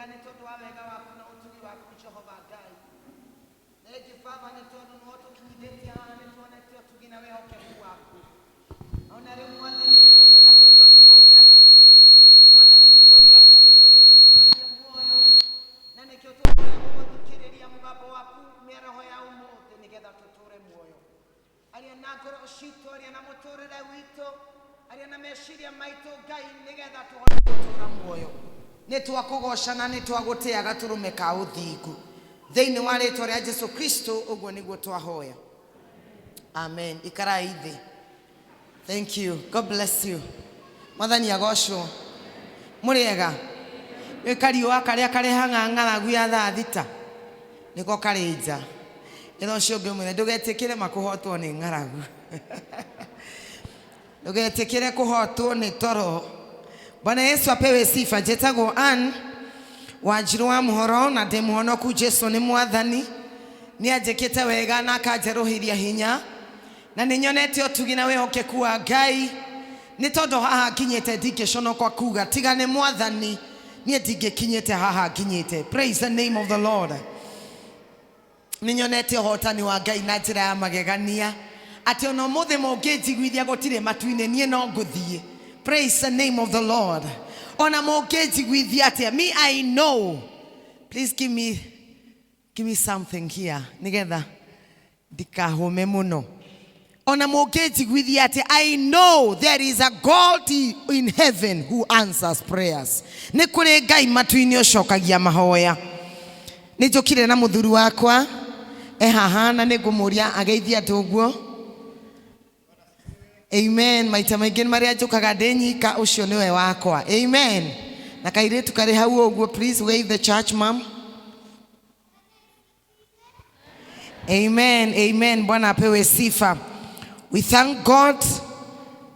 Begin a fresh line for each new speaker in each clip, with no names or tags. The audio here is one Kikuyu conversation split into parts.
Wega nĩ tondũ wa wega waku na ũtugi waku Jehova Ngai. Thengiũ Baba nĩ tondũ nĩwe ũtũkinyithĩtie haha nĩ tuonete ũtugi na wĩhokeku waku. Ona rĩu Mwathani nĩ tũkwenda kũigua kiugo gĩaku. Mwathani kiugo gĩaku nĩkĩo gĩtũtũragia muoyo na nĩkĩo tũkwenda gũgũthikĩrĩria mũgambo waku mĩaraho ya ũmũthĩ nĩgetha tũtũre muoyo. Aria na ngoro citũ, aria na mũtũrĩre witũ, aria na meciria maitũ Ngai nĩgetha tũhote gũtũra muoyo. Nĩ twakũgoca na nĩ twagũtĩa gatũrũme ka ũthingu. Thĩinĩ wa rĩtwa rĩa Jesu Kristo ũguo nĩguo twahoya. Amen. Ikarai thĩ. Thank you. God bless you. Mwathani agocwo. Mũrĩ ega? Nĩ kariũa karĩa karehaga ng'aragu ya thaa thita nĩko karĩ nja. Ĩra ũcio ũngĩ ũmwĩre ndũgetĩkĩre makũhotwo nĩ ng'aragu. Ndũgetĩkĩre kũhotwo nĩ toro. Bwana Yesu apewe sifa. Njĩtagwo Ann Wanjirũ wa Mũhoro na ndĩ mũhonoku. Jesu nĩ Mwathani. Nĩ anjĩkĩte wega na akanjerũhĩria hinya na nĩ nyonete ũtugi na wĩhokeku wa Ngai nĩ tondũ haha nginyĩte ndingĩconoka kuga tiga nĩ Mwathani niĩ ndingĩkinyĩte haha nginyĩte. Praise the name of the Lord. Nĩ nyonete ũhotani wa Ngai na njĩra ya magegania atĩ ona ũmũthĩ mũngĩnjiguithia gũtirĩ matu-inĩ niĩ no ngũthiĩ. Praise the name of the Lord. Ona mũngĩnjiguithia atĩa, me I know. Please give me something here nĩgetha ndikahũme mũno. Ona mũngĩnjiguithia atĩ I know there is a God in heaven who answers prayers. Nĩ kũrĩ Ngai matu-inĩ ũcokagia mahoya. Nĩ njũkire na mũthuri wakwa e haha na nĩ ngũmũria ageithie andũ ũguo. Amen. Maita maingĩ nĩ marĩa njũkaga ndĩ nyika ũcio nĩwe wakwa. Amen. Na kairĩtu karĩ hau ũguo, please wave the church, ma'am. Amen. Amen. Bwana apewe sifa. We thank God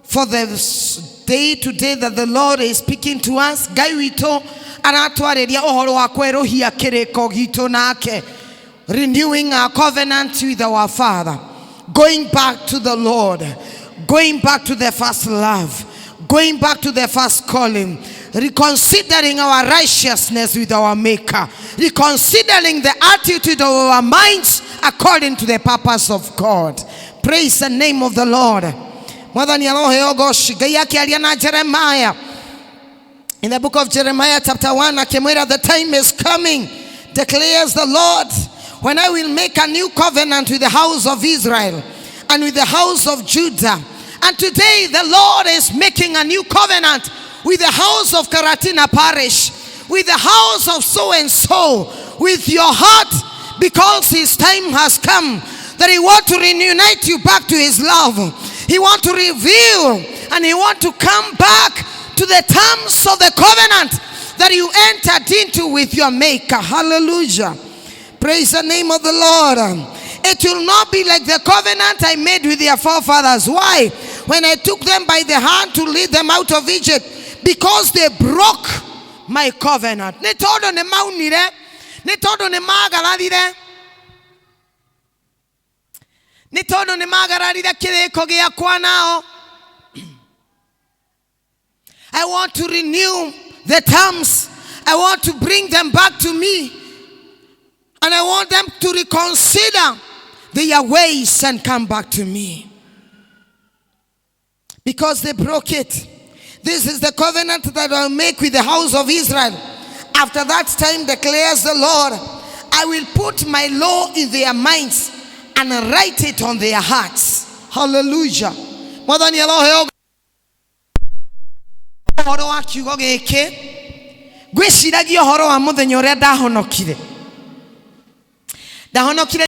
for the day today that the Lord is speaking to us. Ngai witũ aratwarĩria ũhoro wa kwerũhia kĩrĩko gitũ nake. Renewing our covenant with our Father. Going back to the Lord. Going back to the first love. Going back to the first calling. Reconsidering our righteousness with our Maker. Reconsidering the attitude of our minds according to the purpose of God. Praise the name of the Lord. Mwathani aroheo goci. Ngai akĩaria na Jeremiah. In the book of Jeremiah chapter 1, akĩmwĩra, the time is coming, declares the Lord, when I will make a new covenant with the house of Israel and with the house of Judah. And today the Lord is making a new covenant with the house of Karatina Parish, with the house of so and so, with your heart, because his time has come that he wants to reunite you back to his love. He wants to reveal and he wants to come back to the terms of the covenant that you entered into with your maker. Hallelujah. Praise the name of the Lord. It will not be like the covenant I made with their forefathers. Why? When I took them by the hand to lead them out of Egypt, because they broke my covenant. Nĩ tondũ nĩ maunire, nĩ tondũ nĩ magararire, nĩ tondũ nĩ magararire kĩrĩko gĩakwa nao. I want to renew the terms. I want to bring them back to me. And I want them to reconsider their ways and come back to me. Because they broke it. This is the covenant that I will make with the house of Israel. After that time, declares the Lord, I will put my law in their minds and write it on their hearts. Hallelujah. Mwathani aroheo ũhoro wa kiugo gĩkĩ ngwĩciragia ũhoro wa mũthenya ũrĩa ndahonokire ndahonokire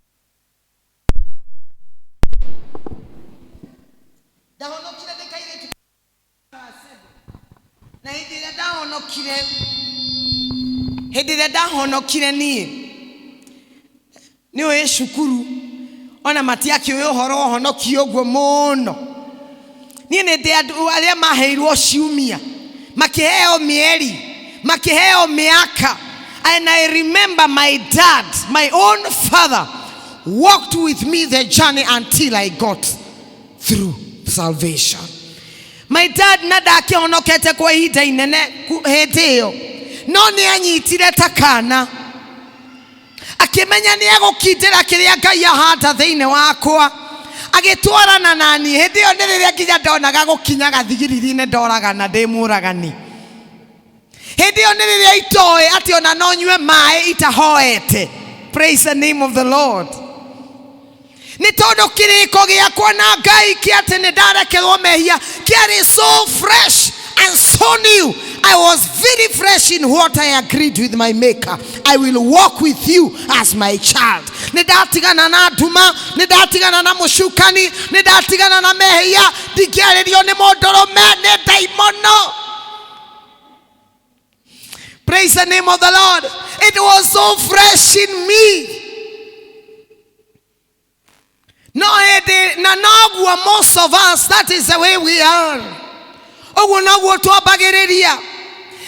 ndahonokire ndĩ kairĩtu na hĩndĩ ĩrĩa ndahonokire hĩndĩ ĩrĩa ndahonokire niĩ nĩ ũĩ cukuru ona matiakĩũĩ ũhoro wa ũhonokio ũguo mũno. Niĩ nĩ ndĩ andũ arĩa maheirwo ciumia, makĩheo mĩeri, makĩheo mĩaka. And I remember my dad, my own father, walked with me the journey until I got through salvation. My dad na ndakĩhonokete kwa ihinda inene hĩndĩ ĩyo. No nĩ anyitire ta kana, akĩmenya nĩ egũkindĩra kĩrĩa Ngai ahanda thĩinĩ wakwa, agĩtwarana nani. Hĩndĩ ĩyo nĩ rĩrĩa nginya ndonaga gũkinya gathigiriri-inĩ ndoragana ndĩ mũragani. Hĩndĩ ĩyo nĩ rĩrĩa itoĩ atĩ ona no nyue maĩ itahoete. Praise the name of the Lord. Nĩ tondũ kĩrĩko gĩakwa na Ngai kĩa atĩ nĩ ndarekerwo mehia kĩarĩ so fresh and so new. I was very fresh in what I agreed with my maker. I will walk with you as my child. Nĩ ndatigana na nduma, nĩ ndatigana na mũcukani, nĩ ndatigana na mehia, ndingĩarĩrio nĩ mũndũrũme, nĩ ndaimono. Praise the name of the Lord. It was so fresh in me. No hĩndĩ na noguo, most of us, that is the way we are. Ũguo noguo twambagĩrĩria.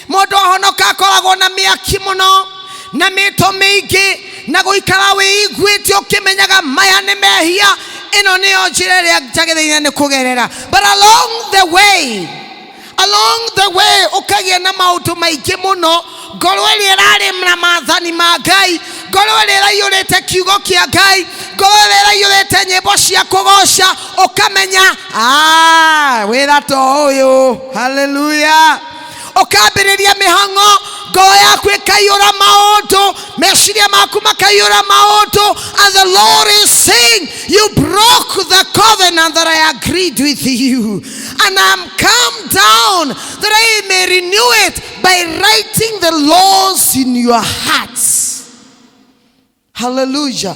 Mũndũ ahonoka akoragwo na mĩaki mũno na mĩto mĩingĩ na gũikara wĩiguĩte ũkĩmenyaga maya nĩ mehia, ĩno nĩyo njĩra ĩrĩa njagĩrĩire nĩ kũgerera. But along the way ũkagĩa na maũndũ maingĩ mũno. Ngoro ĩrĩa ĩrarĩ na maathani ma Ngai, ngoro ĩrĩa ĩraiyũrĩte kiugo kĩa Ngai, ngoro ĩrĩa ĩraiyũrĩte nyĩmbo cia kũgoca, ũkamenya, "Ah, wĩra to ũyũ." Haleluya. Ũkambĩrĩria mĩhang'o, ngoro yaku ĩkaiyũra maũndũ, meciria maku makaiyũra maũndũ. And the Lord is saying, "You broke the covenant that I agreed with you, and I'm come down that I may renew it by writing the laws in your hearts." Hallelujah.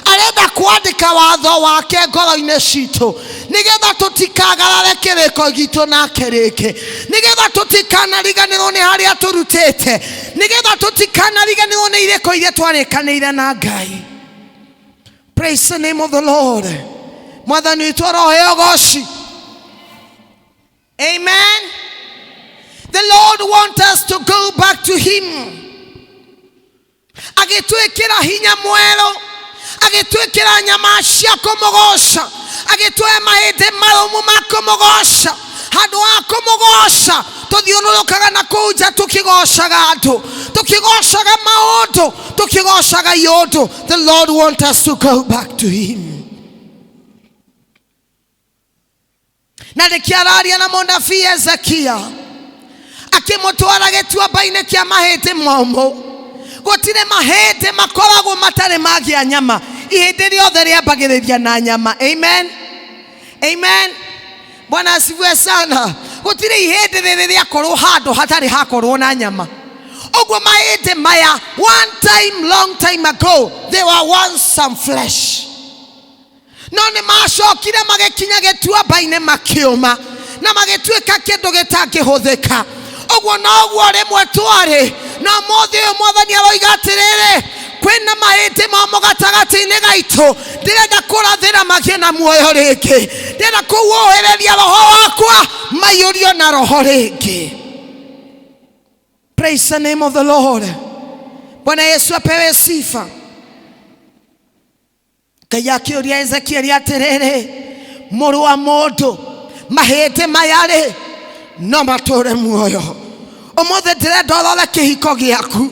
Arenda kwandĩka watho wake ngoro-inĩ citũ nĩgetha tũtikagarare kĩrĩko gitũ nake rĩngĩ, nĩgetha tũtikanariganĩrwo nĩ harĩa tũrutĩte, nĩgetha tũtikanariganĩrwo nĩ irĩko iria twarĩkanĩire na Ngai. Praise the name of the Lord. Mwathani witũ aroheo goci. Amen. The Lord wants us to go back to him, agĩtwĩkĩra hinya mwerũ, agĩtwĩkĩra nyama cia kũmũgoca, agĩtũhe mahĩndĩ marũmu ma kũmũgoca. Handũ ha kũmũgoca, tũthiũrũrũkaga na kũu nja tũkĩgocaga andũ, tũkĩgocaga maũndũ, tũkĩgocaga iũndũ. The Lord wants us to go back to him. Na nĩkĩo araria na mũnabii Ezekia, akĩmũtwara gĩtuamba-inĩ kĩa mahĩndĩ momũ. Gũtirĩ mahĩndĩ makoragwo matarĩ magĩa nyama. Ihĩndĩ rĩothe rĩambagĩrĩria na nyama. Amen, amen. Bwana asifiwe sana. Gũtirĩ ihĩndĩ rĩrĩ rĩakorwo handũ hatarĩ hakorwo na nyama. Ũguo mahĩndĩ maya, one time, long time ago, they were once some flesh, no nĩ macokire magĩkinya gĩtuamba-inĩ, makĩũma na magĩtuĩka kĩndũ gĩtangĩhũthĩka. Ũguo noguo rĩmwe twarĩ. Na ũmũthĩ ũyũ Mwathani aroiga atĩrĩrĩ, kwĩna mahĩndĩ momũ gatagatĩ-inĩ gaitũ, ndĩrenda kũrathĩra magĩe na muoyo rĩngĩ, ndĩrenda kũhuhĩrĩria roho wakwa, maiyũrio na roho rĩngĩ. Praise the name of the Lord. Bwana Yesu apewe sifa. Ngai akĩũria Ezekieli atĩrĩrĩ, "Mũrũ wa mũndũ, mahĩndĩ maya rĩ, no matũre muoyo?" Ũmũthĩ ndĩrenda ũrore kĩhiko gĩaku,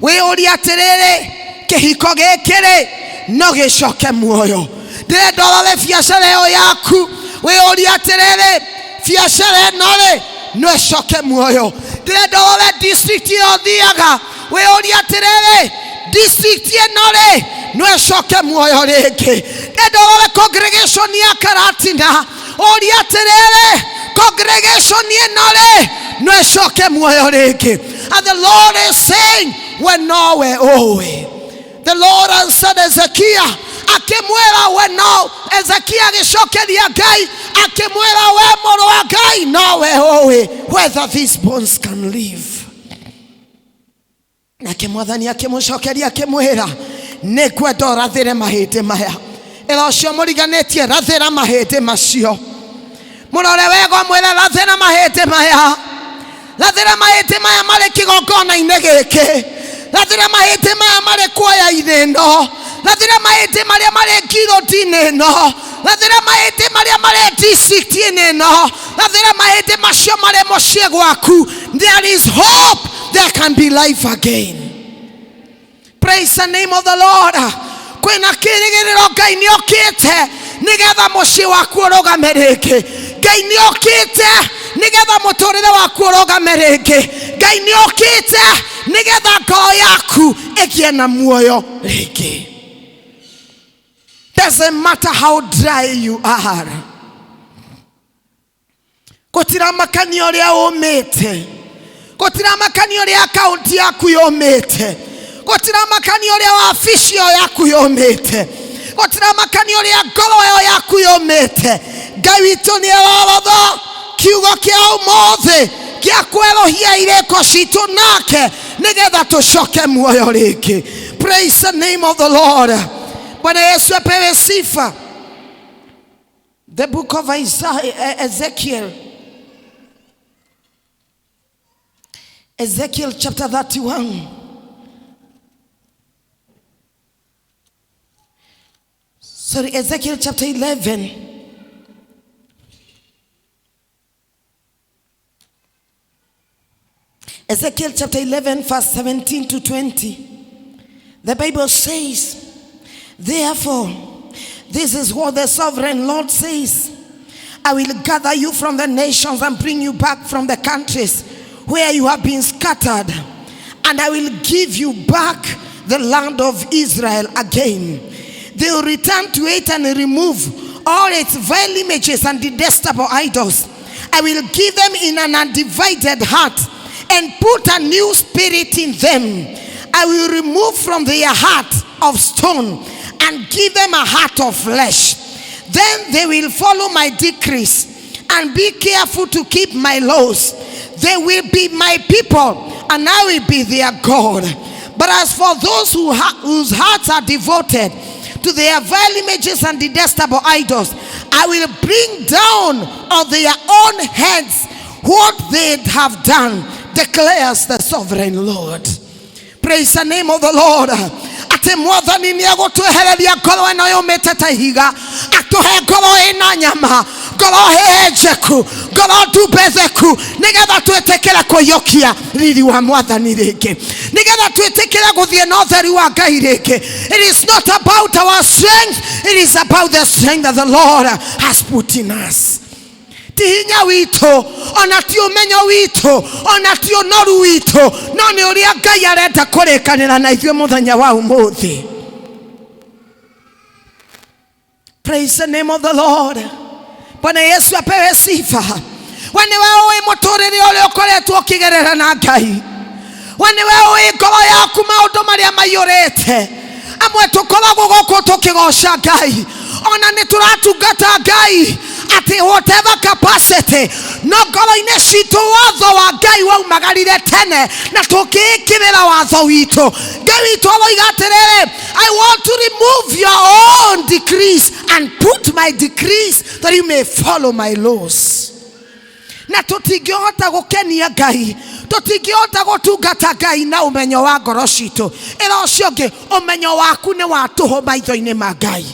wĩyũrie atĩrĩrĩ, kĩhiko gĩkĩ rĩ, no gĩcoke muoyo? Ndĩrenda ũrore biacara ĩyo yaku, wĩyũrie atĩrĩrĩ, biacara ĩno rĩ, no ĩcoke muoyo? Ndĩrenda ũrore district ĩyo ũthiaga, wĩyũrie atĩrĩrĩ, district ĩno rĩ, no ĩcoke muoyo rĩngĩ? Ndĩrenda ũrore congregation ya Karatina, ũrie atĩrĩrĩ, congregation ĩno rĩ, no ĩcoke muoyo rĩngĩ? And the Lord is saying, "We nowe ũĩ." The Lord answered Ezekiel, akĩmwĩra, "We no." Ezekiel agĩcokeria Ngai, akĩmwĩra, "We mũrũ wa Ngai, nowe ũĩ whether these bones can live." Nake Mwathani akĩmũcokeria, akĩmwĩra, "Nĩ ngwenda ũrathĩre mahĩndĩ maya." Ĩra ũcio mũriganĩtie, "Rathĩra mahĩndĩ macio." Mũrore wega, mwĩre, "Rathĩra mahĩndĩ maya. Rathĩra mahĩndĩ maya marĩ kĩgongona-inĩ gĩkĩ. Rathĩra mahĩndĩ maya marĩ kwaya-inĩ ĩno. Rathĩra mahĩndĩ marĩa marĩ ngirũndi-inĩ ĩno. Rathĩra mahĩndĩ marĩa marĩ district-inĩ ĩno. Rathĩra mahĩndĩ macio marĩ mũciĩ gwaku." There is hope. There can be life again. Praise the name of the Lord. Kwĩna kĩrĩgĩrĩro, Ngai nĩ okĩte nĩgetha mũciĩ waku ũrũgame rĩngĩ. Ngai nĩ okĩte nĩgetha mũtũrĩre waku ũrũgame rĩngĩ. Ngai nĩ okĩte nĩgetha ngoro yaku ĩgĩe na muoyo rĩngĩ. Doesn't matter how dry you are, gũtiramakania ũrĩa ũmĩte, gũtiramakania ũrĩa akaunti yaku yũmĩte, gũtiramakania ũrĩa wabici ĩyo yaku yũmĩte, gũtiramakania ũrĩa ngoro ĩyo yaku yũmĩte, Ngai witũ nĩ arorotha kiugo kĩa ũmũthĩ gĩa kwerũhia irĩko citũ nake nĩgetha tũcoke muoyo rĩngĩ. Praise the name of the Lord. Bwana Yesu apewe sifa. The book of Isaiah, Ezekiel, Ezekiel chapter 31. Sorry, Ezekiel chapter 11. Ezekiel chapter 11, verse 17 to 20. The Bible says, "Therefore, this is what the sovereign Lord says: I will gather you from the nations and bring you back from the countries where you have been scattered, and I will give you back the land of Israel again. They will return to it and remove all its vile images and detestable idols. I will give them in an undivided heart and put a new spirit in them. I will remove from their heart of stone and give them a heart of flesh. Then they will follow my decrees and be careful to keep my laws. They will be my people, and I will be their God. But as for those whose hearts are devoted to their vile images and detestable idols, I will bring down on their own heads what they have done, declares the sovereign Lord." Praise the name of the Lord. Atĩ Mwathani nĩ egũtwehereria ngoro ĩno yũmĩte ta ihiga, atũhe ngoro ĩna nyama, ngoro hehenjeku, ngoro ndumbetheku, nĩgetha twĩtĩkĩre kũiyũkia riri wa Mwathani rĩngĩ, nĩgetha twĩtĩkĩre gũthiĩ na ũtheri wa Ngai rĩngĩ. It is not about our strength, it is about the strength that the Lord has put in us. Ti hinya witũ, ona ti ũmenyo witũ, ona ti ũnoru witũ, no nĩ ũrĩa Ngai arenda kũrĩkanĩra na ithuĩ mũthenya wa ũmũthĩ. Praise the name of the Lord. Bwana Yesu apewe sifa. We nĩwe ũĩ mũtũrĩre ũrĩa ũkoretwo ũkĩgerera na Ngai. We nĩwe ũĩ ngoro yaku maũndũ marĩa maiyũrĩte. Amwe tũkoragwo gũkũ tũkĩgoca Ngai, ona nĩ tũratungata Ngai atĩ whatever capacity, no ngoro-inĩ citũ watho wa Ngai waumagarire tene na tũkĩĩkĩrĩra watho witũ. Ngai witũ aroiga atĩrĩrĩ, "I want to remove your own decrees and put my decrees that you may follow my laws." Na tũtingĩhota gũkenia Ngai, tũtingĩhota gũtungata Ngai na ũmenyo wa ngoro citũ. Ĩra ũcio ũngĩ, ũmenyo waku nĩ wa tũhũ maitho-inĩ ma Ngai.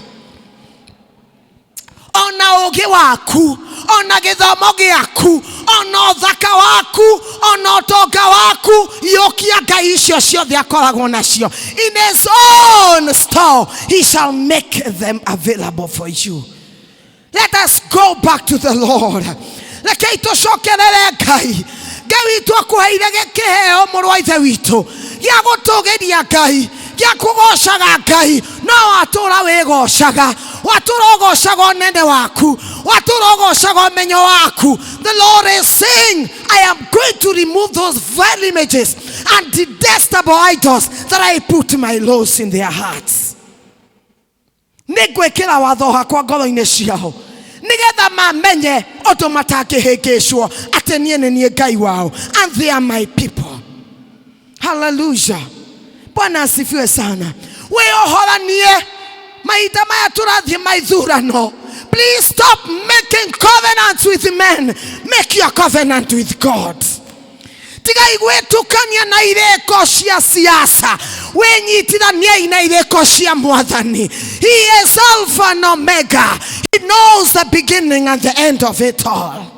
Ona ũgĩ waku, ona gĩthomo gĩaku, ona ũthaka waku, ona ũtonga waku, yũkia Ngai icio ciothe akoragwo nacio in his own store. He shall make them available for you. Let us go back to the Lord. Rekei tũcokerere Ngai. Ngai witũ akũheire kĩheo, mũrũ wa ithe witũ, gĩa gũtũgĩria Ngai, gĩa kũgocaga Ngai, no watũra wĩgocaga, watũra ũgocaga ũnene waku, watũra ũgocaga ũmenyo waku. The Lord is saying, "I am going to remove those vile images and detestable idols that I put my laws in their hearts. Nĩ ngwĩkĩra watho wakwa ngoro-inĩ ciao nĩgetha mamenye ũndũ matangĩhĩngĩcwo atĩ niĩ nĩ niĩ Ngai wao and they are my people." Haleluya, Bwana asifiwe sana. Wĩohoranie mahinda maya tũrathiĩ maithurano. Please stop making covenants with men. Make your covenant with God. Tigai gwĩtukania na irĩko cia siasa, wĩnyitithaniei na irĩko cia Mwathani. He is Alpha and Omega. He knows the beginning and the end of it all.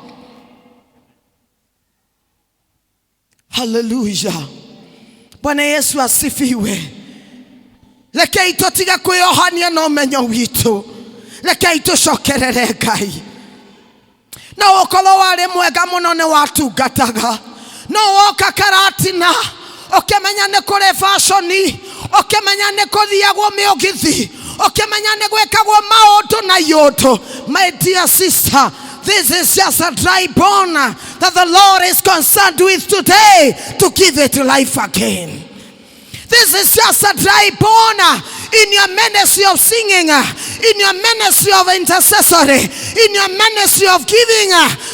Haleluya. Bwana Yesu asifiwe. Rekei tũtige kwĩyohania na ũmenyo witũ. Rekei tũcokerere Ngai. No ũkorwo warĩ mwega mũno nĩ watungataga, no woka karatina ũkĩmenya nĩ kũrĩ baconi, ũkĩmenya nĩ kũthiagwo mĩũgithi, ũkĩmenya nĩ gwĩkagwo maũndũ na iũndũ. My dear sister, this is just a dry bone that the Lord is concerned with today to give it life again. This is just a dry bone in your ministry of singing, in your ministry of intercessory, in your ministry of giving.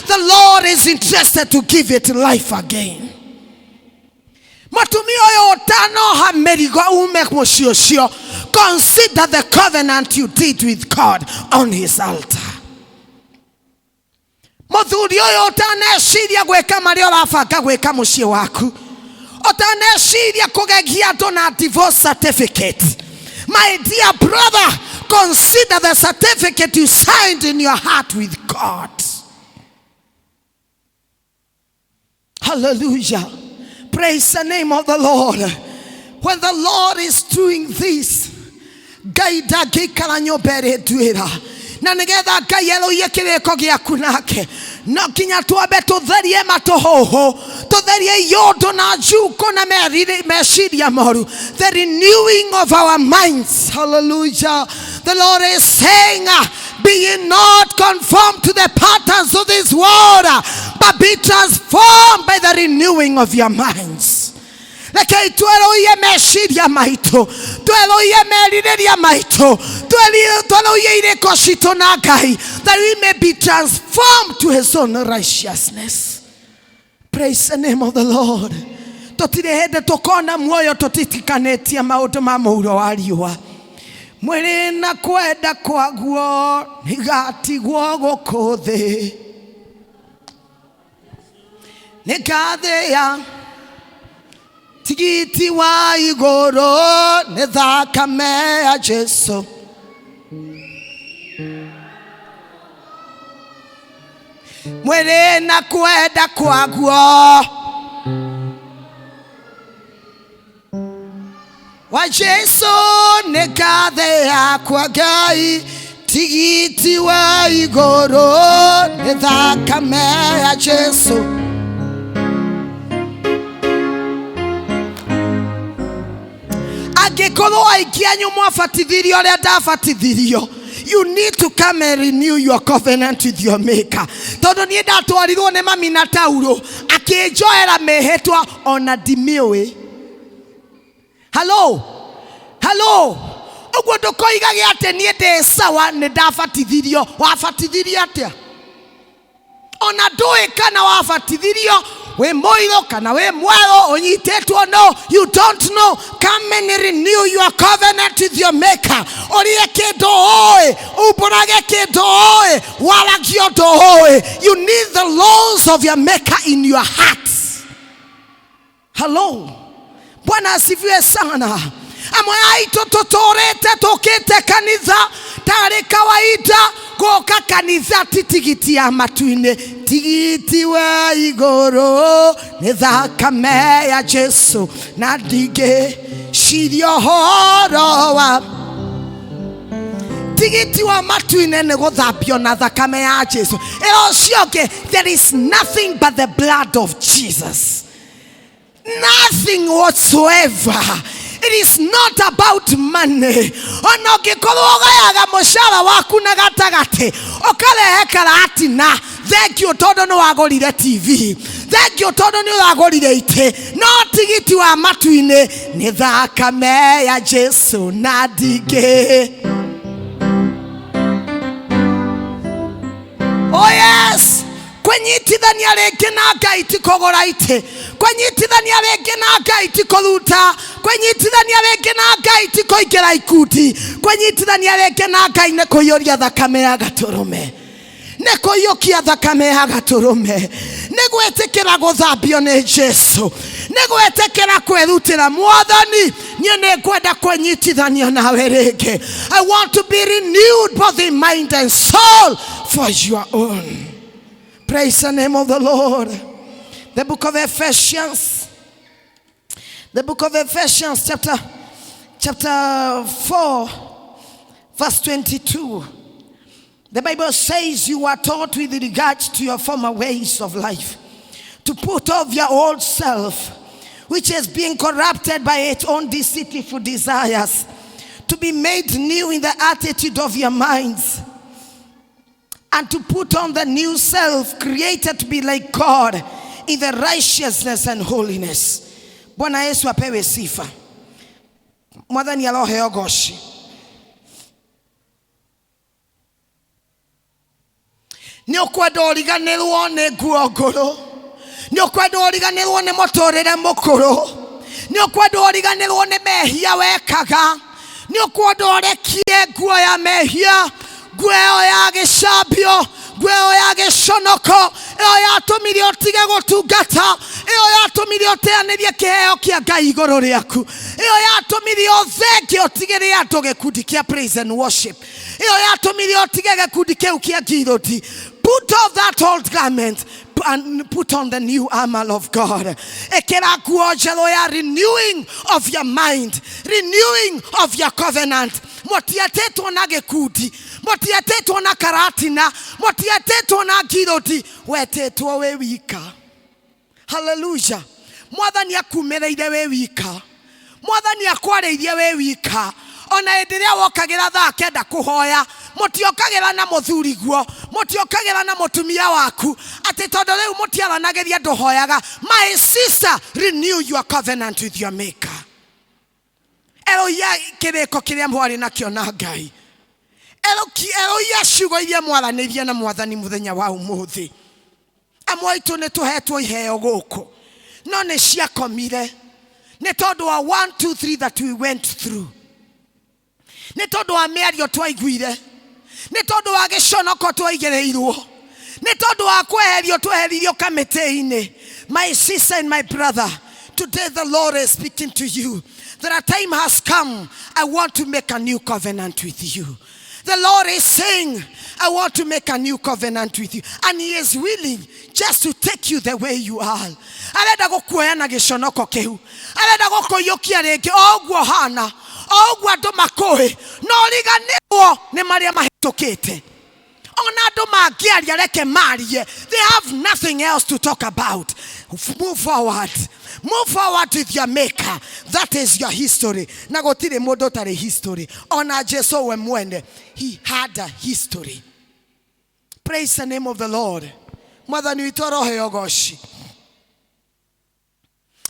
The Lord is interested to give it life again. Mũtumia ũyũ ũtanoha mĩrigo ume mũciĩ ũcio, consider the covenant you did with God on his altar. Mũthuri ũyũ ũtaneciria gwĩka marĩa ũrabanga gwĩka mũciĩ waku, ũtaneciria kũgegia andũ na divorce certificate, my dear brother, consider the certificate you signed in your heart with God. Hallelujah. Praise the name of the Lord. When the Lord is doing this, Ngai ndangĩikara nyũmba ĩrĩ nduĩra. Na nĩgetha Ngai erũiye kĩrĩko gĩaku nake, no nginya twambe tũtherie matũhũhũ, tũtherie iũndũ na njukũ na meciria moru. The renewing of our minds. Hallelujah. The Lord is saying, be ye not conformed to the patterns of this world, but be transformed by the renewing of your minds. Rekei twerũiye meciria maitũ, twerũiye merirĩria maitũ, twerũiye irĩko citũ na Ngai, that we may be transformed to his own righteousness. Praise the name of the Lord. Tũtirĩ hĩndĩ tũkona muoyo tũtitikanĩtie maũndũ ma mũhuro wa riũa. Mwĩrĩ na kwenda kwaguo nĩgatigwo gũkũ thĩ, nĩngathĩa tigiti wa igũrũ nĩ thakame ya Jesu. Mwĩrĩ na kwenda kwaguo wa Jesu nĩngathĩa kwa Ngai, tigiti wa igũrũ nĩ thakame ya Jesu. Angĩkorwo aingĩ anyu mwabatithirio ũrĩa ndabatithirio, you need to come and renew your covenant with your maker. Tondũ niĩ ndatwarirwo nĩ mami na tauro akĩnjoera mĩhĩtwa ona ndimĩũĩ. Hello, hello. Ũguo ndũkoigage atĩ niĩ ndĩ sawa nĩ ndabatithirio. Wabatithirio atĩa? Ona ndũĩ kana wabatithirio wĩ mũirũ kana wĩ mwerũ, ũnyitĩtwo, no, you don't know. Come and renew your covenant with your maker. Ũrĩe kĩndũ ũĩ, umbũrage kĩndũ ũĩ, waragie ũndũ ũĩ. You need the laws of your maker in your heart. Hello. Bwana asifiwe sana. Amwe aitũ tũtũrĩte tũkĩte kanitha tarĩ kawaida. Gũka kanitha ti tigiti ya matu-inĩ, tigiti wa igũrũ nĩ thakame ya Jesu, na ndingĩciria ũhoro wa tigiti wa matu-inĩ nĩ gũthambio na thakame ya Jesu. Ĩyo ũcio ũngĩ, there is nothing but the blood of Jesus. Nothing whatsoever. It is not about money. Ona ũngĩkorwo ũgayaga mũcara waku na gatagatĩ, ũkarehe karatina, thank you tondũ nĩ wagũrire TV, thank you tondũ nĩ ũragũrire itĩ, no tigiti wa matu-inĩ nĩ thakame ya Jesu na ndingĩ. Oh yes, kwĩnyitithania rĩngĩ na Ngai ti kũgũra itĩ, kwĩnyitithania rĩngĩ na Ngai ti kũruta, kwĩnyitithania rĩngĩ na Ngai ti kũingĩra ikundi, kwĩnyitithania rĩngĩ na Ngai nĩ kũiyũria thakame ya gatũrũme, nĩ kũiyũkia thakame ya gatũrũme, nĩ gwĩtĩkĩra gũthambio nĩ Jesu, nĩ gwĩtĩkĩra kwĩrutĩra Mwathani. Niĩ nĩ ngwenda kwĩnyitithania nawe rĩngĩ. I want to be renewed both in mind and soul for your own. Praise the name of the Lord. The book of Ephesians The book of Ephesians chapter 4 verse 22. The Bible says you were taught with regard to your former ways of life to put off your old self, which is being corrupted by its own deceitful desires, to be made new in the attitude of your minds, and to put on the new self created to be like God in the righteousness and holiness. Bwana Yesu apewe sifa. Mwathani aroheo goci. Nĩ ũkwenda ũriganĩrwo nĩ nguo ngũrũ, nĩ ũkwenda ũriganĩrwo nĩ mũtũrĩre mũkũrũ, nĩ ũkwenda ũriganĩrwo nĩ mehia wekaga, nĩ ũkwenda ũrekie nguo ya mehia, nguo ĩyo ya gĩcambio, nguo ĩyo ya gĩconoko, ĩyo yatũmire ũtige gũtungata, ĩyo yatũmire ũteanĩrie kĩheo kĩa Ngai igũrũ rĩaku, ĩyo yatũmire ũthenge ũtigĩre andũ gĩkundi kĩa praise and worship, ĩyo yatũmire ũtige gĩkundi kĩu kĩa ngirũndi. Put off that old garment and put on the new armor of God. Ĩkĩra nguo njerũ ya renewing of your mind, renewing of your covenant. Mũtietĩtwo na gĩkundi, mũtietĩtwo na karatina, mũtietĩtwo na ngirũndi, wetĩtwo wĩ wika. Haleluya. Mwathani akumĩrĩire wĩ wika, Mwathani akwarĩirie wĩ wika. Ona hĩndĩ ĩrĩa wokagĩra thaa kenda kũhoya, mũtiokagĩra na mũthuriguo, mũtiokagĩra na mũtumia waku, atĩ tondũ rĩu mũtiaranagĩria ndũhoyaga. My sister, renew your covenant with your maker. Erũhia kĩrĩko kĩrĩa mwarĩ nakĩo na Ngai. Erũhia ciugo iria mwaranĩirie na Mwathani mũthenya wa ũmũthĩ. Amwe aitũ nĩ tũhetwo iheo gũkũ, no nĩ ciakomire nĩ tondũ wa 1 2 3 that we went through, nĩ tondũ wa mĩario twaiguire, nĩ tondũ wa gĩconoko twaigĩrĩirwo, nĩ tondũ wa kweherio tweheririo kamĩtĩ-inĩ. My sister and my brother, today the Lord is speaking to you that a time has come. I want to make a new covenant with you. The Lord is saying, I want to make a new covenant with you. And he is willing just to take you the way you are. Arenda gũkuoya na gĩconoko kĩu, arenda gũkũiyũkia rĩngĩ o ũguo hana, o ũguo andũ makũĩ, no riganĩrwo nĩ marĩa mahĩtũkĩte. Ona andũ mangĩaria, reke marie. They have nothing else to talk about. Move forward. Move forward with your maker. That is your history. Na gũtirĩ mũndũ ũtarĩ history. Ona Jesu we mwene, he had a history. Praise the name of the Lord. Mwathani witũ aroheo goci.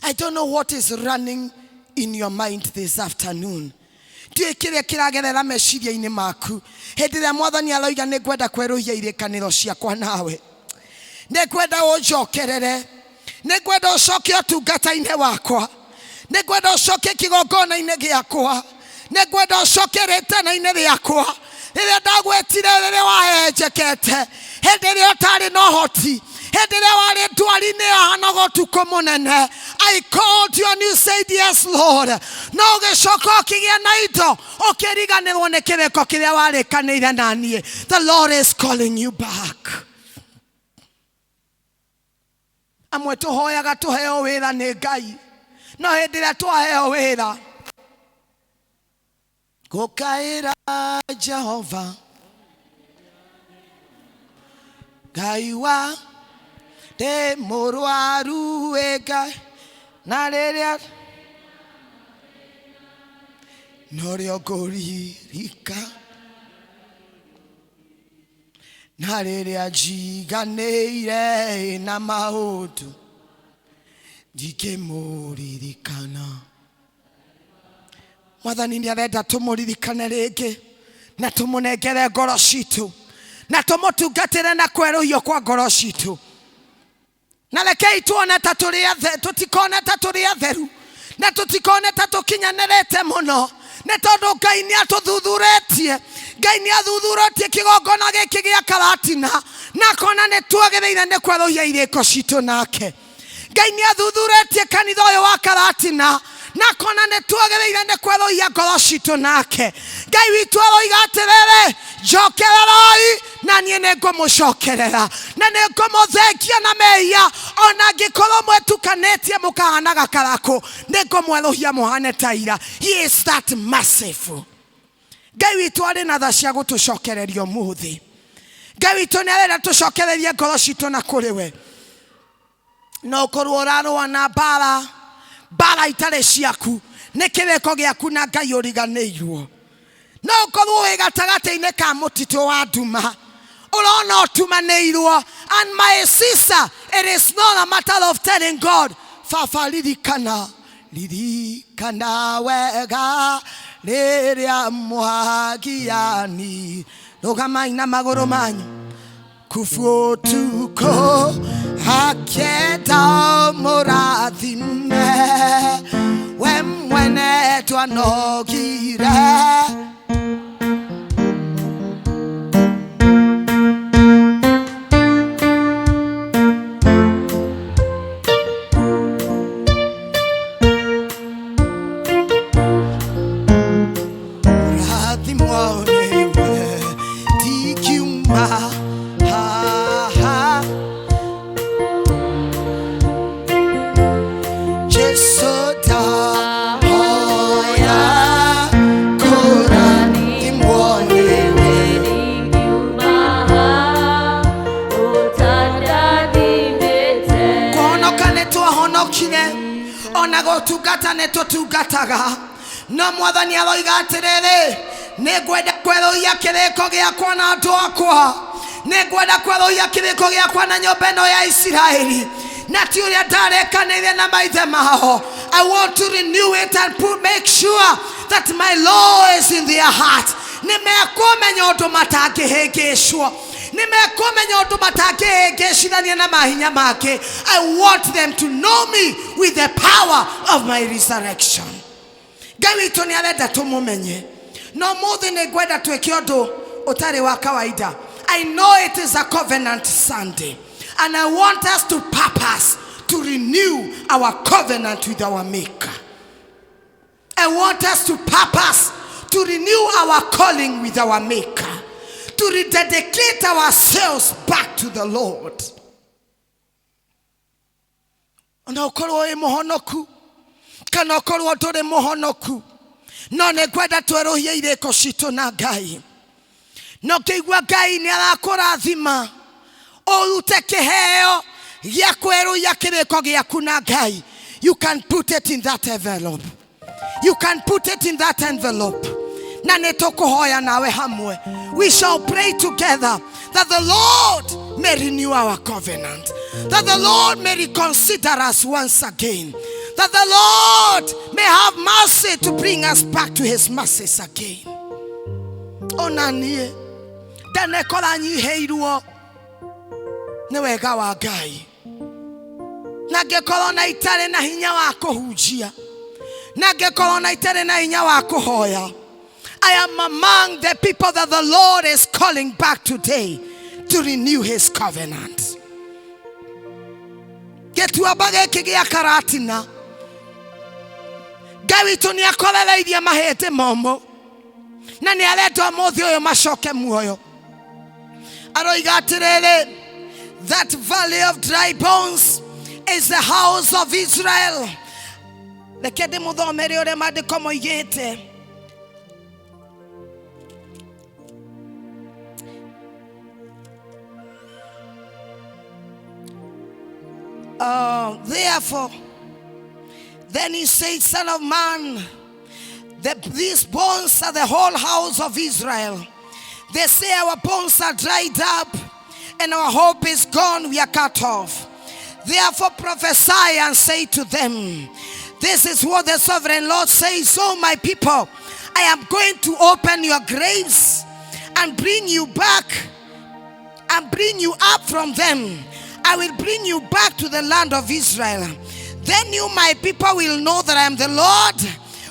I don't know what is running in your mind this afternoon. Ndiũĩ kĩrĩa kĩragerera meciria-inĩ maku hĩndĩ ĩrĩa Mwathani aroiga nĩ ngwenda kwerũhia irĩkanĩro ciakwa nawe, nĩ ngwenda ũnjokerere, nĩ ngwenda ũcoke ũtungata-inĩ wakwa, nĩ ngwenda ũcoke kĩgongona-inĩ gĩakwa, nĩ ngwenda ũcoke rĩtana-inĩ rĩakwa rĩrĩa ndagwetire, rĩrĩa wahenjekete, hĩndĩ ĩrĩa ũtarĩ na ũhoti, hĩndĩ ĩrĩa warĩ ndwari-inĩ yahanaga ũtukũ mũnene. I called you and you said yes, Lord. No ũgĩcoka ũkĩgĩa na indo, ũkĩriganĩrwo nĩ kĩrĩko kĩrĩa warĩkanĩire na niĩ. The Lord is calling you back. Amwe tũhoyaga tũheo wĩra nĩ Ngai, no hĩndĩ ĩrĩa twaheo wĩra, gũkaĩra Jehova Ngai wa ndĩ mũrwaru ĩ Ngai, na rĩrĩa norĩo ngũririka, na rĩrĩa njiganĩire na maũndũ ndingĩmũririkana. Mwathani nĩ arenda tũmũririkane rĩngĩ na tũmũnengere ngoro citũ na tũmũtungatĩre na kwerũhio kwa ngoro citũ. Na rekei tuone ta tũrĩ tũtikone ta tũrĩ atheru na tũtikone ta tũkinyanĩrĩte mũno, nĩ tondũ Ngai nĩ atũthuthurĩtie. Ngai nĩ athuthurĩtie kĩgongona gĩkĩ gĩa Karatina na akona nĩ twagĩrĩire nĩ kwerũhia irĩko citũ nake. Ngai nĩ athuthurĩtie kanitha ũyũ wa Karatina Na akona nĩ twagĩrĩire nĩ kwerũhia ngoro citũ nake. Ngai witũ aroiga atĩrĩrĩ, njokererai na niĩ nĩ ngũmũcokerera, na nĩ ngũmũthengia na mehia, ona angĩkorwo mwetukanĩtie mũkahana gakarakũ, nĩ ngũmwerũhia mũhane ta ira. He is that merciful. Ngai witũ arĩ na tha cia gũtũcokereria ũmũthĩ. Ngai witũ nĩ arenda tũcokererie ngoro citũ na kũrĩ we. No ũkorwo ũrarũa na mbara, mbara itarĩ ciaku, nĩ kĩrĩko gĩaku na Ngai ũriganĩirwo. No ũkorwo wĩ gatagatĩ-inĩ ka mũtitũ wa nduma, ũrona ũtumanĩirwo. And my sister, it is not a matter of telling God, Baba ririkana, ririkana wega rĩrĩa mwagiani. Rũgamai na magũrũ manyu. Kufutuko akenda mũrathime, we mwene twanogire. Rathimwo nĩwe ndikiuma haha. Jesu ndahoya kũrathimwo nĩwe. Kũhonoka nĩ twahonokire, ona gũtungata nĩ tũtungataga, no mwathani aroiga atĩrĩrĩ, nĩ ngwenda kwerũhia kĩrĩko gĩakwa na andũ akwa, nĩ ngwenda kwerũhia kĩrĩko gĩakwa na nyũmba ĩno ya Isiraeli, na ti ũrĩa ndarekanĩire na maithe mao. I want to renew it and make sure that my law is in their heart. Nĩ mekũmenya ũndũ matangĩhĩngĩcwo, nĩ mekũmenya ũndũ matangĩhĩngĩcithania na mahinya make. I want them to know me with the power of my resurrection. Ngai witũ nĩ arenda tũmũmenye, no mũthĩ nĩ ngwenda twĩke ũndũ ũtarĩ wa kawaida. I know it is a covenant Sunday, and I want us to purpose to renew our covenant with our Maker. I want us to purpose to renew our calling with our Maker, to rededicate ourselves back to the Lord. Ona ũkorwo wĩ mũhonoku kana ũkorwo ndũrĩ mũhonoku, no nĩ ngwenda twerũhie irĩko citũ na Ngai. Na ũkĩigua Ngai nĩ arakũrathima, ũrute kĩheo gĩa kwerũhia kĩrĩko gĩaku na Ngai. You can put it in that envelope. You can put it in that envelope. Na nĩ tũkũhoya nawe hamwe. We shall pray together that the Lord may renew our covenant, that the Lord may reconsider us once again, that the Lord may have mercy to bring us back to his mercies again. Ona niĩ ndanekora nyihĩirwo nĩ wega wa Ngai, na ngĩkorwo na itarĩ na hinya wa kũhunjia, na ngĩkorwo na itarĩ na hinya wa kũhoya. I am among the people that the Lord is calling back today to renew his covenant. Gĩtuamba gĩkĩ gĩa Karatina, Ngai witũ nĩ akorereirie mahĩndĩ momũ, na nĩ arenda ũmũthĩ ũyũ macoke muoyo. Aroiga atĩrĩrĩ, that valley of dry bones is the house of Israel. Reke ndĩmũthomere ũrĩa maandĩko moigĩte. Therefore, then he said, Son of man, these bones are the whole house of Israel. They say our bones are dried up and our hope is gone, we are cut off. Therefore prophesy and say to them, this is what the sovereign Lord says, O my people, I am going to open your graves and bring you back and bring you up from them. I will bring you back to the land of Israel. Then you, my people, will know that I am the Lord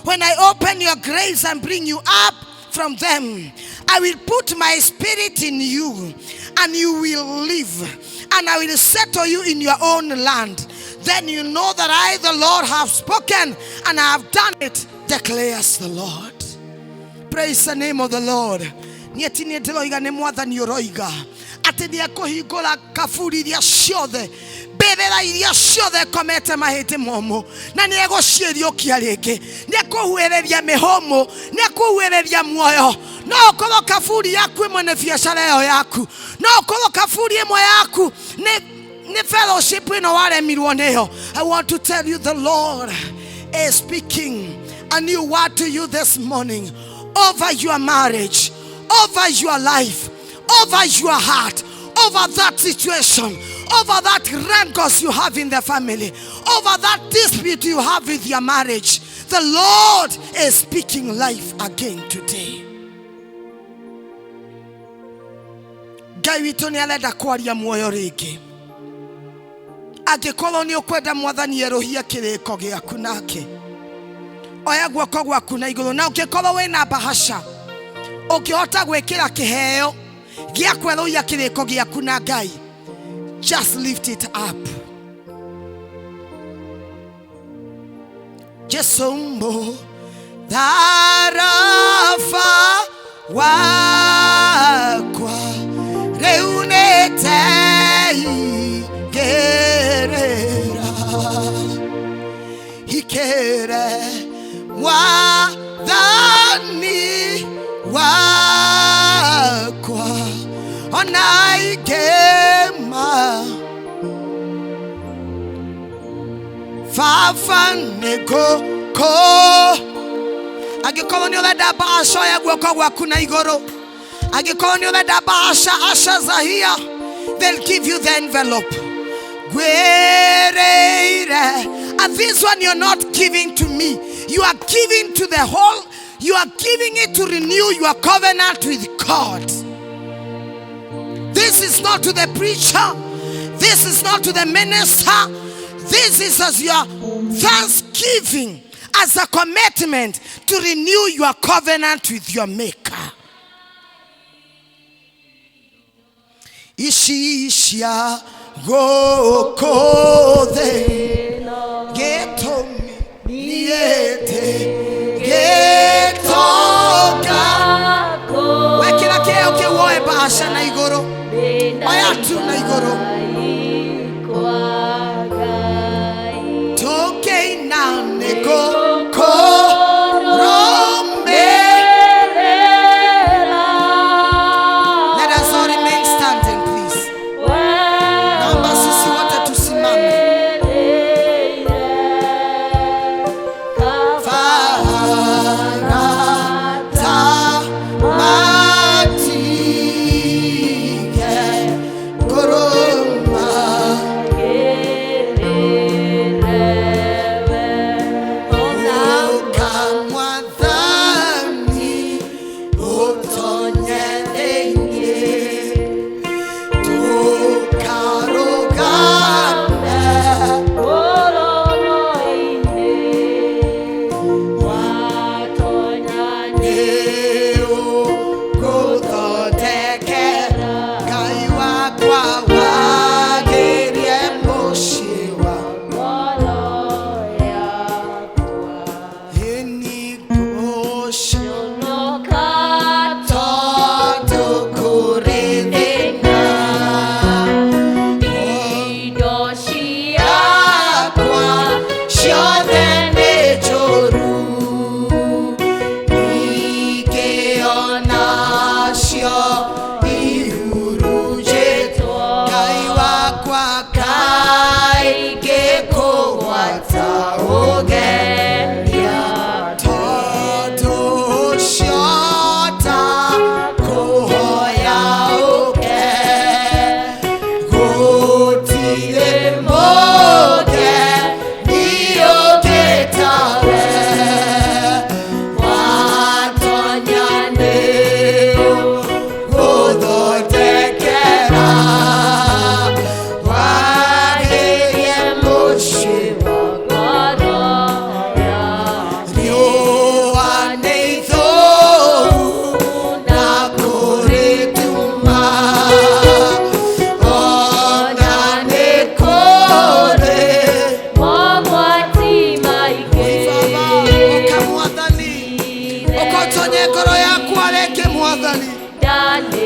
when I open your graves and bring you up from them. I will put my spirit in you and you will live, and I will settle you in your own land. Then you know that I, the Lord, have spoken and I have done it, declares the Lord. Praise the name of the Lord. Niĩ ti niĩ ndĩroiga, nĩ Mwathani ũroiga atĩ nĩ ekũhingũra kaburi iria ciothe, mbĩrĩra iria ciothe ikomete mahĩndĩ momũ, na nĩ egũciĩriũkia rĩngĩ. Nĩ ekũhuhĩrĩria mĩhũmũ, nĩ ekũhuhĩrĩria muoyo. No ũkorwo kaburi yaku ĩmwe nĩ biacara ĩyo yaku, no ũkorwo kaburi ĩmwe yaku nĩ fellowship ĩno waremirwo nĩyo. I want to tell you, the Lord is speaking a new word to you this morning over your marriage, over your life, over your heart, over that situation, over that rancors you have in the family, over that dispute you have with your marriage. The Lord is speaking life again today. Ngai witũ nĩ arenda kwaria muoyo rĩngĩ. Angĩkorwo nĩ ũkwenda Mwathani erũhie kĩrĩko gĩaku nake, oya guoko gwaku na igũrũ. Na ũngĩkorwo wĩna bahasha ũngĩhota gwĩkĩra kĩheo gĩa kwerũhia kĩrĩko gĩaku na Ngai, just lift it up. Jesu mũtharaba wakwa rĩu nĩteigĩrĩra ikĩre Mwathani wakwa ona igema baba nĩngũkũ. Angĩkorwo nĩ ũrenda bahasha, oya guoko gwaku na igũrũ. Angĩkorwo nĩ ũrenda bahasha, ushers are here, they'll give you the envelope. Ngwĩrĩire. And this one you're not giving to me, you are giving to the whole, you are giving it to renew your covenant with God. This is not to the preacher, this is not to the minister, this is as your thanksgiving, as a commitment to renew your covenant with your Maker. Ici cia gũkũ thĩ gĩtũmi niĩte gĩtonga. Wekĩra kĩheo kĩu, woe bahasha na igũrũ, oya tu na igũrũ. Tũkĩina nĩgũkũrũmĩ. Let us all remain standing, please. Naomba sisi wote tusimame.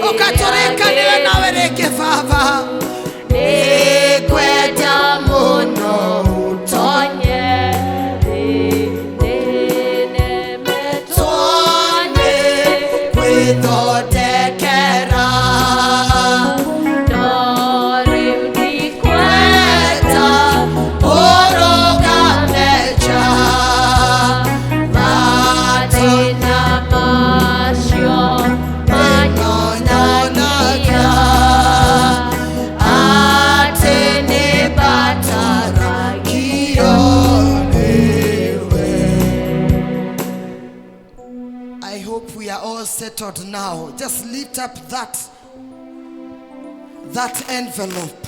Ũka tũrĩkanĩre nawe rĩngĩ Baba.
Nĩngwenda mũno ũtonye thĩ nĩnemetwo nĩ
Gwĩthondekera
no rĩu ndikwenda
ũrũgame nja.
Mathĩna macio manyonagia atĩ nĩmbataragio nĩwe.
I hope we are all settled now. Just lift up that envelope.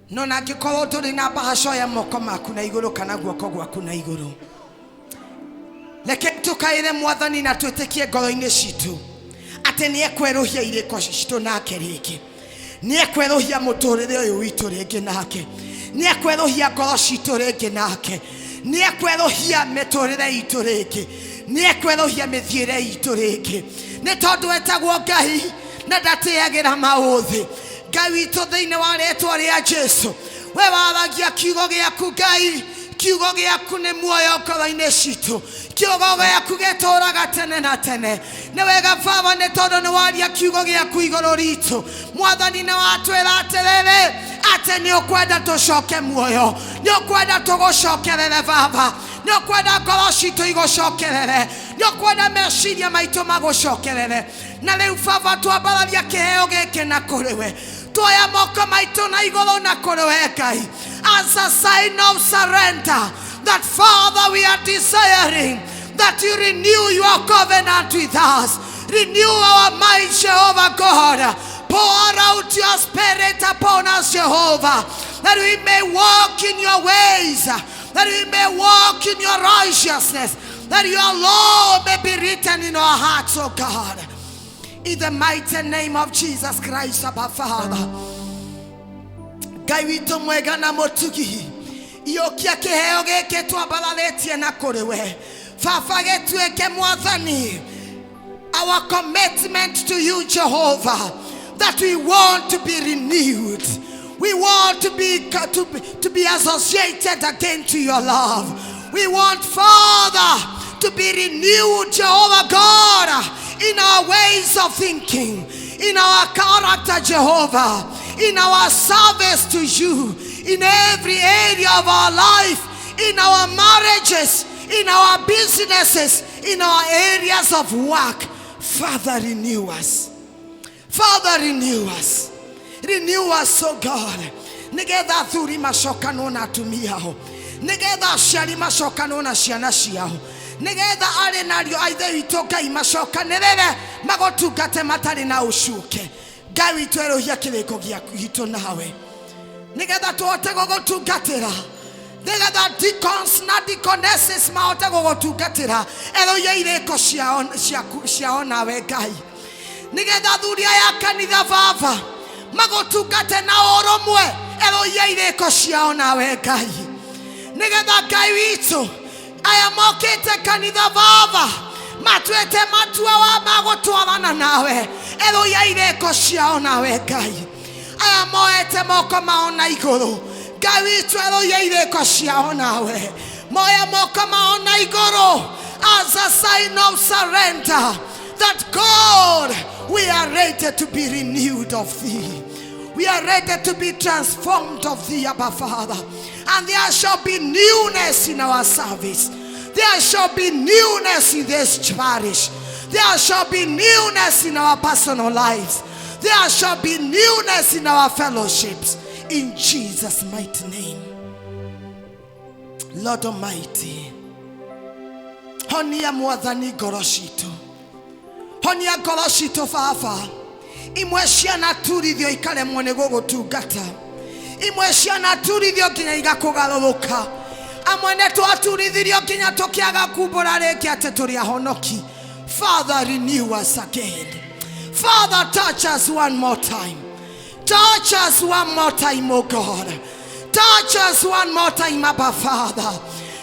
No na angĩkorwo ndũrĩ na mbahaca oya moko maku na igũrũ kana guoko gwaku na igũrũ. Reke tũkaĩre Mwathani na twĩtĩkie ngoro-inĩ citũ atĩ nĩ ekwerũhia irĩko citũ nake rĩngĩ, nĩ ekwerũhia mũtũrĩre ũyũ witũ rĩngĩ nake, nĩ ekwerũhia ngoro citũ rĩngĩ nake, nĩ ekwerũhia mĩtũrĩre itũ rĩngĩ, nĩ ekwerũhia mĩthiĩre itũ rĩngĩ, nĩ tondũ etagwo Ngai na ndatĩagĩra maũthĩ. Ngai witũ thĩinĩ wa rĩtwa rĩa Jesu, we waragia kiugo gĩaku Ngai, kiugo gĩaku nĩ muoyo ngoro-inĩ citũ, kiugo gĩaku gĩtũraga tene na tene. Nĩ wega Baba, nĩ tondũ nĩ waria kiugo gĩaku igũrũ ritũ. Mwathani nĩ watwĩra atĩrĩrĩ, atĩ nĩ ũkwenda tũcoke muoyo, nĩ ũkwenda tũgũcokerere Baba, nĩ ũkwenda ngoro citũ igũcokerere, nĩ ũkwenda meciria maitũ magũcokerere. Na rĩu Baba twambararia kĩheo gĩkĩ na kũrĩ we, tuoya moko maitũ na igũrũ na kũrĩ we Ngai, as a sign of surrender that Father we are desiring that you renew your covenant with us. Renew our minds, Jehovah God. Pour out your spirit upon us, Jehovah, that we may walk in your ways, that we may walk in your righteousness, that your law may be written in our hearts, O God. In the mighty name of Jesus Christ, our Father. Ngai witũ mwega na mũtugi, iyũkia kĩheo gĩkĩ twambararĩtie na kũrĩ we. Baba, gĩtuĩke Mwathani our commitment to you, Jehovah, that we want to be renewed. We want to be associated again to your love. We want, Father, to be renewed, Jehovah God, in our ways of thinking, in our character, Jehovah, in our service to you, in every area of our life, in our marriages, in our businesses, in our areas of work. Father, renew us. Father, renew us. Renew us, oh God. Nigetha athuri macokanwo na atumia ao, nigetha aciari macokanwo na ciana ciao, nigetha arĩ na ariũ a ithe witũ Ngai macokanĩrĩre magũtungate matarĩ na ũcuke. Ngai witũ, erũhia kĩrĩko gitũ nawe nigetha tũhote gũgũtungatĩra, nigetha deacons na deaconesses mahote gũgũtungatĩra. Erũhia irĩko ciao ciao nawe Ngai, nigetha athuri aya a kanitha Baba magũtungate na ũrũmwe. Erũhia irĩko ciao nawe Ngai, nigetha Ngai witũ aya mokĩte kanitha Baba matuĩte matua wa magũtwarana nawe. Erũhia irĩko ciao nawe Ngai. Aya moete moko mao na igũrũ, Ngai witũ, erũhia irĩko ciao nawe. Moya moko mao na igũrũ as a sign of surrender that God, we are ready to be renewed of thee. We are ready to be transformed of thee, Abba Father. And there shall be newness in our service. There shall be newness in this parish. There shall be newness in our personal lives. There shall be newness in our fellowships. In Jesus' mighty name. Lord Almighty, honia Mwathani ngoro citũ, honia ngoro citũ Baba. Imwe cianaturithio ikaremwo nĩ gũgũtungata, imwe cianaturithio nginya igakũgarũrũka, amwe nĩ twaturithirio nginya tũkĩaga kumbũra rĩngĩ atĩ tũrĩ ahonoki. Father, renew us again. Father, touch us one more time. Touch us one more time, oh God. Touch us one more time, Abba Father,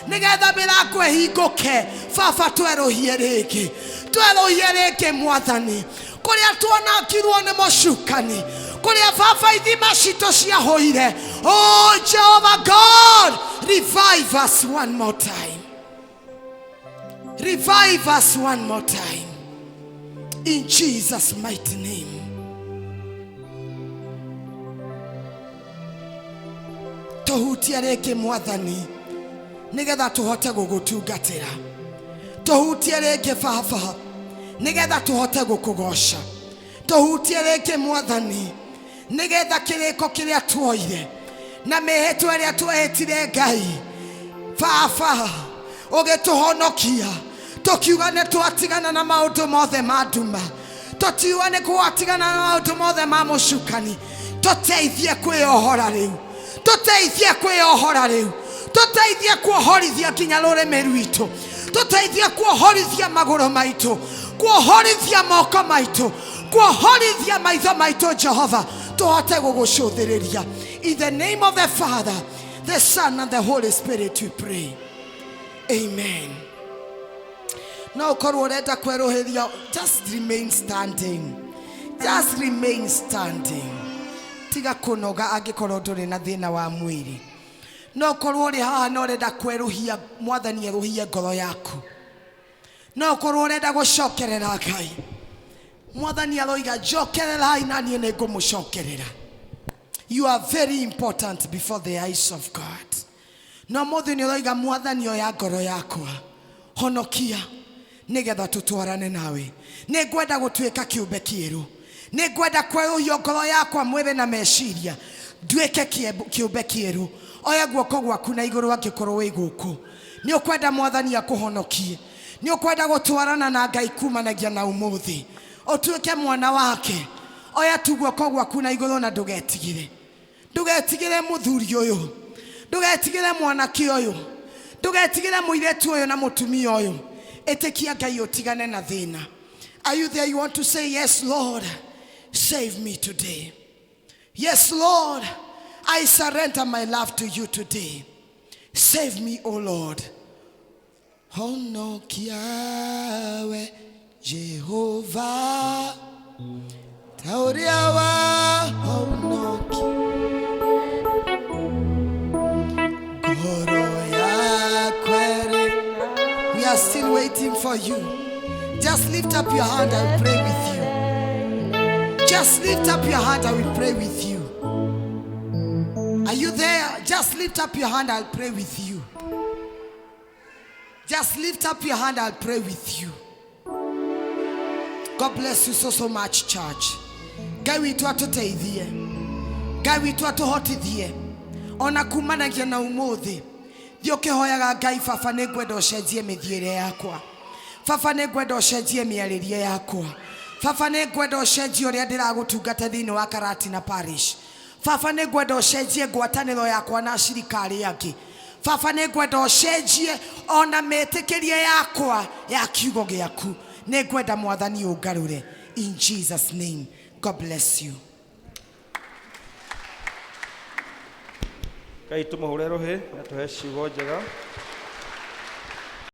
nigetha mĩrango ĩhingũke. Baba, twerũhie rĩngĩ, twerũhie rĩngĩ Mwathani. Kũrĩa tuonakirwo nĩ mũcukani, kũrĩa baba ithima citũ ciahũire. Oh Jehovah God, revive us one more time. Revive us one more time. In Jesus' mighty name. Tũhutie rĩngĩ mwathani, nĩgetha tũhote gũgũtungatĩra. Tũhutie rĩngĩ baba, nĩgetha tũhote gũkũgoca. Tũhutie rĩngĩ mwathani, nĩgetha kĩrĩko kĩrĩa tuoire na mĩhĩtwa ĩrĩa twehĩtire Ngai baba ũgĩtũhonokia, tũkiuga nĩ twatigana na maũndũ mothe ma nduma, tũtiuga nĩ gwatigana na maũndũ mothe ma mũcukani. Tũteithie kwĩyohora rĩu, tũteithie kwĩyohora rĩu, tũteithie kuohorithia nginya rũrĩmĩ rwitũ, tũteithie kuohorithia magũrũ maitũ, kuohorithia moko maitũ, kuohorithia maitho maitũ. Jehova, tũhote gũgũcũthĩrĩria. In the name of the Father, the Son and the Holy Spirit we pray, amen. No ũkorwo ũrenda kwerũhĩria, just remain standing, just remain standing. Tiga kũnoga angĩkorwo ndũrĩ na thĩna wa mwĩrĩ. No ũkorwo ũrĩ haha na ũrenda kwerũhia, mwathani erũhie ngoro yaku. No ũkorwo ũrenda gũcokerera Ngai. Mwathani aroiga, njokererai na niĩ nĩ ngũmũcokerera. You are very important before the eyes of God. No mũthĩ nĩ ũroiga, mwathani, oya ngoro yakwa, honokia nĩgetha tũtwarane nawe. Nĩ ngwenda gũtuĩka kĩũmbe kĩerũ, nĩ ngwenda kwerũhio ngoro yakwa, mwĩrĩ na meciria, nduĩke kĩũmbe kĩerũ. Oya guoko gwaku na igũrũ angĩkorwo wĩ gũkũ nĩ ũkwenda mwathani akũhonokie, nĩ ũkwenda gũtwarana na Ngai kumanagia na ũmũthĩ, ũtuĩke mwana wake. Oya tu guoko gwaku na igũrũ na ndũgetigĩre. Ndũgetigĩre mũthuri ũyũ, ndũgetigĩre mwanake ũyũ, ndũgetigĩre mũirĩtu ũyũ na mũtumia ũyũ. Ĩtĩkia Ngai, ũtigane na thĩna. Are you there? You want to say, "Yes Lord, save me today. Yes Lord, I surrender my love to you today. Save me, O Lord." Honokia we Jehova, ta ũrĩa wahonokia ngoro yakwa ĩrĩ. We are still waiting for you. Just lift up your hand, I'll pray with you. Just lift up your hand, I will pray with you. Are you there? Just lift up your hand, I'll pray with you. Just lift up your hand, I'll pray with you. God bless you so so much, church. Ngai witũ atũteithie, Ngai witũ atũhotithie ona kumanagia na ũmũthĩ. Thiĩ ũkĩhoyaga Ngai, baba, nĩ ngwenda ũcenjie mĩthiĩre yakwa. Baba, nĩ ngwenda ũcenjie mĩarĩrie yakwa. Baba, nĩ ngwenda ũcenjie ũrĩa ndĩragũtungata thĩinĩ wa Karatina Parish. Baba, nĩ ngwenda ũcenjie ngwatanĩro yakwa na acirika arĩa angĩ. Baba, nĩ ngwenda ũcenjie ona mĩtĩkĩrie yakwa ya kiugo gĩaku. Nĩ ngwenda mwathani ũngarũre. In Jesus' name, God bless you.
Ngai tũmũhũre rũhĩ na tũhe ciugo njega.